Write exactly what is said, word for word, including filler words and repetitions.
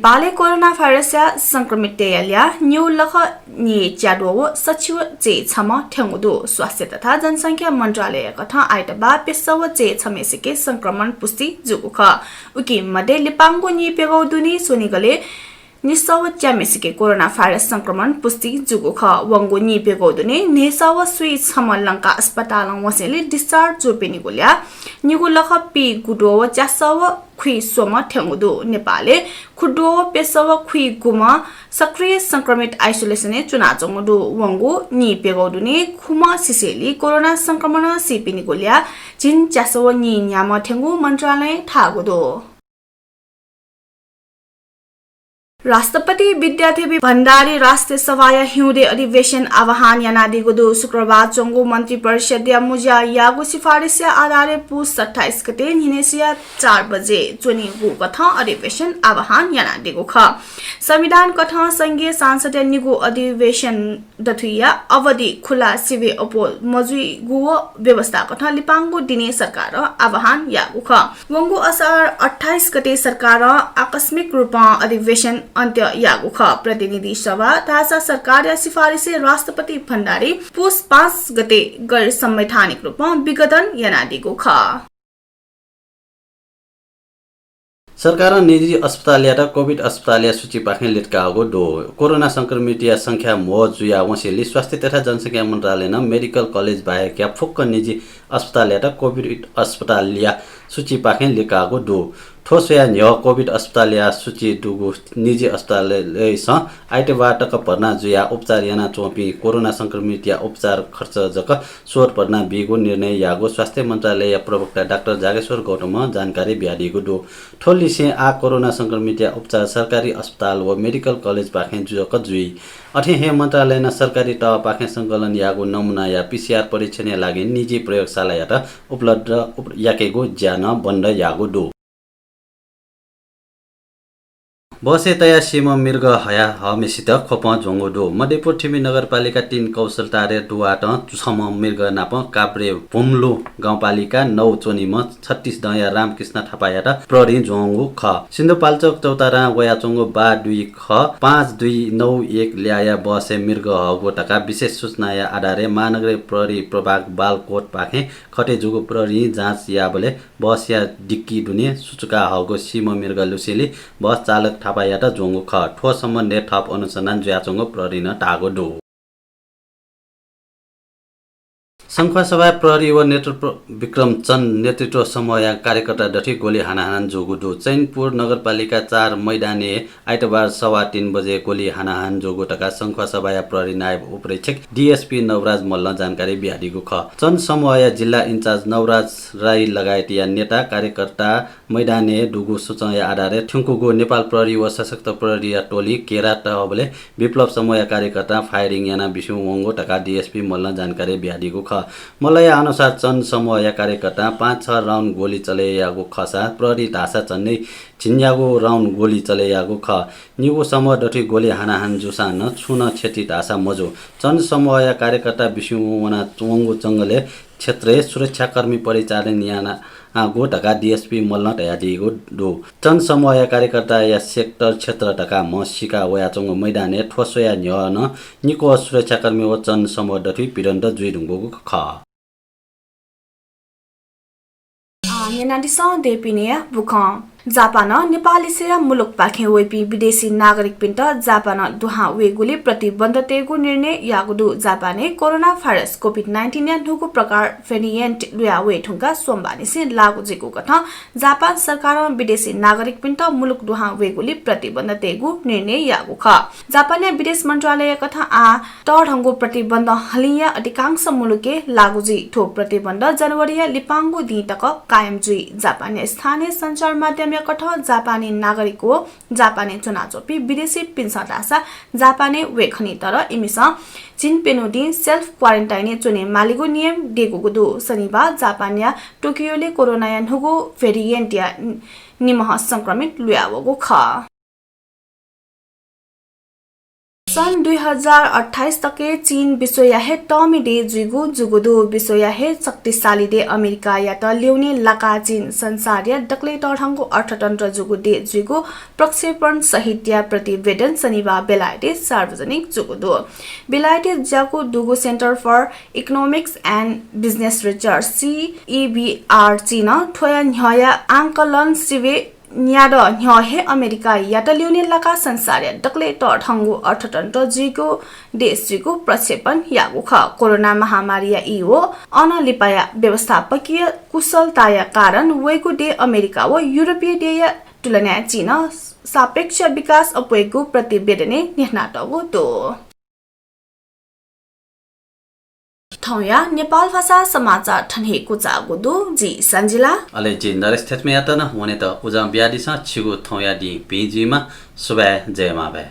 नेपालय् कोरोना भाइरसया संक्रमिततय्‌या ल्याः निगू लख नीस्याद्वः व सछि व चय्‌छम्ह थ्यंगु दु। स्वास्थ्य तथा जनसंख्या मन्त्रालयया कथं आइतबाः प्यसः व चय्‌छम्हेसिके संक्रमण पुष्टि जूगु खः। उकी मध्ये लिपांगु नीप्यघौ दुने स्वनिगलय् निसः व च्याम्हेसिके कोरोना भाइरस संक्रमण पुष्टि जूगु खः। वंगु नीप्यघौ दुने न्हय्‌सः व स्वीछम्ह लंकाः अस्पतालं वसेंलि discharge जूपिनिगु ल्याः निगू लख पीगुद्वः व च्यासः व खुइस्वम्ह थ्यंगु दु। नेपालय् खुद्वः व प्यसः व खुइगुम्ह सक्रिय संक्रमित isolation-य् च्वनाच्वंगु दु। वंगु नीप्यघौ दुने खुम्ह सिसेंलि कोरोना संक्रमणं सीपिनिगु ल्याः झिंच्यासः व नीन्याम्ह थ्यंगु मन्त्रालयं धाःगु दु। राष्ट्रपति विद्यादेवी भण्डारी राष्ट्रिय सभाया हिउँदे अधिवेशन आह्वान यानादीगु दु। शुक्रबार च्वंगु मन्त्रिपरिषद्या मुँज्याःयागु सिफारिसया आधारय् पुस सत्ताइस गते न्हिनय्‌सिया चार बजे च्वनीगु कथं अधिवेशन आह्वान यानादीगु खः। संविधान कथं संघीय संसदया निगू अधिवेशन दथुइया अवधि खुला सिबें अप्वः मजुइगु व व्यवस्था कथं लिपांगु दिने सरकारं आह्वान याःगु खः। वंगु असार अट्ठाइस गते सरकारं आकस्मिक रूपं अधिवेशन अन्त्य याःगु खः। प्रतिनिधि सभा धाःसा सरकारया सिफारिसय् राष्ट्रपति भण्डारी पुस पाँच गते गैर संवैधानिक रूपं विघटन यानादीगु खः। सरकारं निजी अस्पतालयात कोभिड अस्पतालया सूचीपाखें लिकाःगु दु। कोरोना संक्रमितया संख्या म्हो जुया वंसेंलि स्वास्थ्य तथा जनसंख्या मन्त्रालयनं मेडिकल कलेज बाहेकया फुक्क निजी अस्पतालयात कोभिड अस्पतालया सूचीपाखें लिकाःगु दु। थ्व स्वयाः न्ह्यः कोभिड अस्पतालया सूची दुगु निजी अस्पतालय्‌सं आइतबार तक भर्ना जुयाः उपचार यानाच्वंपिं कोरोना संक्रमितया उपचार खर्च जक स्वःत भर्ना बीगु निर्णय याःगु स्वास्थ्य मन्त्रालयया प्रवक्ता डाक्टर जागेश्वर गौतमं जानकारी बियादीगु दु। थ्व लिसें आः कोरोना संक्रमितया उपचार सरकारी अस्पताल व मेडिकल कलेजपाखें जक जुइ। अथे हे मन्त्रालयनं सरकारी तहपाखें संकलन याःगु नमुनाया पिसिआर परीक्षणया लागि निजी प्रयोगशालायात उपलब्ध उप-, याकेगु ज्या नं बन्द याःगु दु। बसय् तयाः सीम्ह मृग हया हःम्हेसित ख्वपं ज्वंगु दु। मध्यपुर थिमि नगरपालिका तीन कौशलटारय् दुवातं छम्ह मृग नाप काभ्रे भुम्लु गाउँपालिका नौ च्वनीम्ह छत्तीस दँया रामकृष्ण थापायात प्रहरीं ज्वंगु खः। सिन्धुपाल्चोक चौतारां वयाच्वंगु बा दुई ख पाँच दुई नौ एक ल्याःया बसय् मृग हःगु धकाः विशेष सूचनाया आधारय् महानगरीय प्रहरी प्रभाग बालकोटपाखें खटे जूगु प्रहरीं जाँच याःबलय् बसया डिक्की दुने सुचुका हःगु सीम्ह मृग लुसेंलि बस चालक थापायात ज्वंगु खः। थ्व सम्बन्धय् थप अनुसन्धान जुयाच्वंगु प्रहरीनं धाःगु दु। संख्वासभाय् प्रहरी व नेतृत्व विक्रम चन्द नेतृत्व समूहया कार्यकर्ता दथुइ गोली हानाहान जूगु दु। चैनपुर नगरपालिका चार मैदानय् आइतबार सवा तीन बजे गोली हानाहान जूगु धकाः संख्वासभाया प्रहरी नायब उपरीक्षक डिएसपी नवराज मल्लं जानकारी बियादीगु खः। चन्द समूहया जिल्ला इन्चार्ज नवराज राई लगायतया नेता कार्यकर्ता मैदानय् दुगु सूचनाया आधारय् थ्यंकूगु नेपाल प्रहरी व सशस्त्र प्रहरीया टोली घेरा तःबलय् विप्लव समूहया कार्यकर्तां firing यानाः बिस्युं वंगु धकाः डिएसपी मल्लं जानकारी बियादीगु खः। मल्लया अनुसार चन्द समूहया कार्यकर्तां पाँच छ round गोली चले याःगु खःसा प्रहरी धाःसा झन्डै झिंन्यागू round गोली चले याःगु खः। निगू समूह दथुइ गोली हानाहान जूसां नं छुं नं क्षति धाःसा मजू। चन्द समूहया कार्यकर्ता बिस्युं वना वंगु जंगलय् क्षेत्रय् सुरक्षाकर्मी परिचालन यानागु धकाः डिएसपी मल्लं धयादीगु दु। चन्द समूहया कार्यकर्ताया सेक्टर क्षेत्र धकाः म्ह सिका वयाच्वंगु मैदानय् थ्व स्वया न्ह्यः नं निक्वः सुरक्षाकर्मी व चन्द समूह दथुइ भिडन्त जुइधुंकूगु खः। आः न्यनादिसँ देपिनिया बुखँ। जापानं नेपाललिसेया मुलुकपाखें वइपिं विदेशी नागरिकपिन्त जापानं दुहां वयेगुली प्रतिबन्ध तयेगु निर्णय याःगु दु। जापानय् कोरोना भाइरस कोभिड नाइन्टिनया न्हूगु प्रकार भेरिएन्ट लुया वये धुंकाः सोमबारनिसें लागू जुइगु कथं जापान सरकारं विदेशी नागरिकपिन्त मुलुक दुहां वयेगुली प्रतिबन्ध तयेगु निर्णय याःगु खः। जापानया विदेश मन्त्रालयया कथं आः तःधंगु प्रतिबन्ध हलिंया अधिकांश मुलुकय् लागू जुइ। थ्व प्रतिबन्ध जनवरीया लिपांगु दिं तक कायम जुइ। जापानया स्थानीय सञ्चार माध्यमया कथं जापानी नागरिक व जापानय् च्वनाच्वंपिं विदेशीपिन्सं धाःसा जापानय् वये खनी, तर इमिसं झिंप्यन्हु दिं self quarantine-य् च्वने मालीगु नियम दयेकूगु दु। शनिबार जापानया टोकियोले कोरोनाया न्हूगु भेरिएन्टया निम्ह संक्रमित लुयावःगु खः। सन् दुई हजार अट्ठाइस तकय् चीन विश्वया हे तःमि देय् जुइगु जूगु दु। विश्वया हे शक्तिशाली देय् अमेरिकायात ल्यूने लाकाः चीन संसारया दकलय् तःधंगु अर्थतन्त्र जूगु देय् जुइगु प्रक्षेपण सहितया प्रतिवेदन शनिबाः बेलायतय् सार्वजनिक जूगु दु। बेलायतय् ज्याकू दुगु Center for Economics and Business Research, CEBR, चीनं थ्वया न्ह्यःया आंकलन सिबें न्यादँ न्ह्यः हे अमेरिकायात ल्यूने लाकाः संसारया दकलय् तःधंगु अर्थतन्त्र जुइगु देय् जुइगु प्रक्षेपण याःगु खः। कोरोना महामारीया ई व अनंलिपाया व्यवस्थापकीय कुशलताया कारण वइगु देय् अमेरिका व युरोपीय देय्‌या तुलनाय् चीनं सापेक्ष विकास अप्वइगु प्रतिवेदनय् न्ह्यथनातःगु दु। थौंया नेपाल भाषा समाचार थन हे क्वचाःगु दु। जि सन्जिला। अले जि नरेश थेच्मयात नं वनेत उजं बियादिसँ। छिगु थौंया दिं भिं जुइमा। सुभाय्, जय मांभाय्।